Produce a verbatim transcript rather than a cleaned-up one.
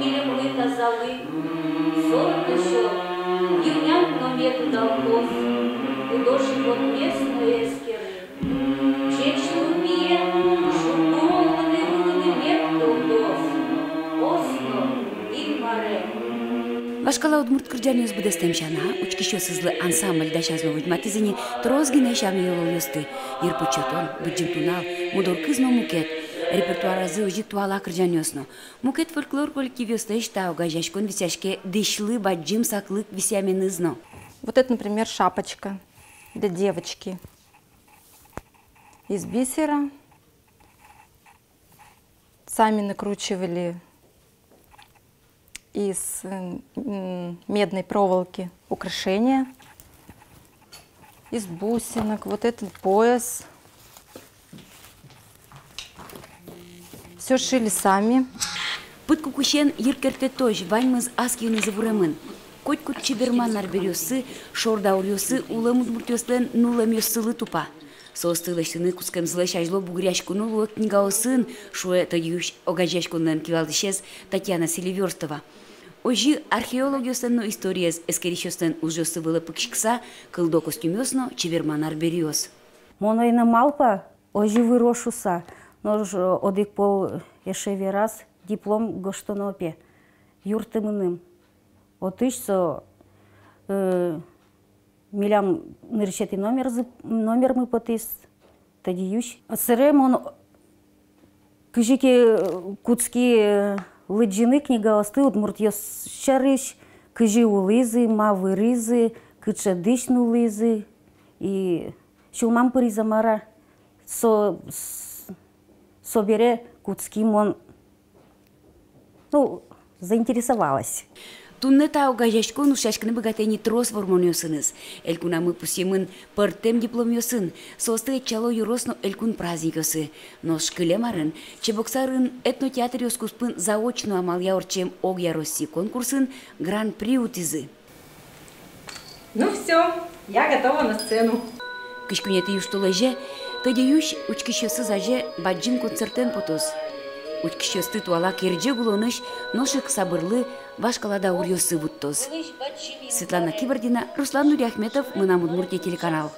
Илемлы тазалык, сорносё, йырняк но мед удалтоз, кудо шуготмес но эскеры. Ӟеч луэ, пие, шуг улыны-вылыны мед кылдоз, оскон, Инмаре. Вашкала удмурт кырӟанъёс быдэстэм сяна, учкисьёсызлы ансамбль дасяз но возьматӥз ини трос гинэ сям-йылолъёсты: «Йырпуч сётон», «Быдӟым пинал», «Мудор кыз» но мукет. Репертуаразы озьы ик туала кырӟанъёс но. Мукет фольклор коллективъёслэсь та огазеяськон висъяське дӥсьлы бадӟым саклык висъяменыз но. Вот это, например, шапочка для девочки из бисера. Сами накручивали из, м, медной проволоки украшения, из бусинок. Вот этот пояс. Всё шили сами. Пыдкукысен йыркертэтозь ваньмыз ас киынызы вуремын. Котькуд чеберман арбериоссы, шор дауръёссы улэм удмуртъёслэн нуллэмъёссылы тупа. Соосты лэсьтыны кутскемзылэсь азьло бугыръяськоно луэ книгаосын, шуэ тӧдьыюсь огазеяськонлэн кивалтӥсез Татьяна Селивёрстова. Озьы археологъёслэн но историез эскерисьёслэн ужъёссы вылэ пыкиськыса, кылдо костюмъёс но чеберман арбериос. Мон ӧй на малпа, озьы выро шуса, нош одӥг пол эше вераз: диплом гожтоно, пе, юртты мыным. Отысь со, э, милям нырысетӥ номерзы, номермы потӥз тӧдьыюсь. Сэре мон кызьы ке, э, кутски, э, лыдӟыны книгаосты удмуртъёс сярысь, кызьы улӥзы, ма вырӥзы, кыӵе дӥсь нуллӥзы, и сюлмам пыриз-а, мар-а, со, с-, собере кутски мон, ну, заинтересовалась. Туннэ та огазеяськон ушъяськыны быгатэ ини трос вормонъёсыныз. Элькунамы пусъемын пӧртэм дипломъёсын, соосты ӧтчало ёрос но элькун праздникъёсы. Нош кылем арын Чебоксарын этнотеатръёс куспын заочно амалъя ортчем огъя Россия конкурсын гран-при утӥзы. Ну всё, я готова на сцену. Кызь куинетӥ южтолэзе тӧдьыюсь учкисьёсыз азе бадӟым концертэн потоз. Учкисьёсты туала кырӟа гулонысь нош ик сабырлы вашкала дауръёсы вуттоз. Светлана Кибардина, Руслан Нуриахметов, «Мынам Удмуртие» телеканал.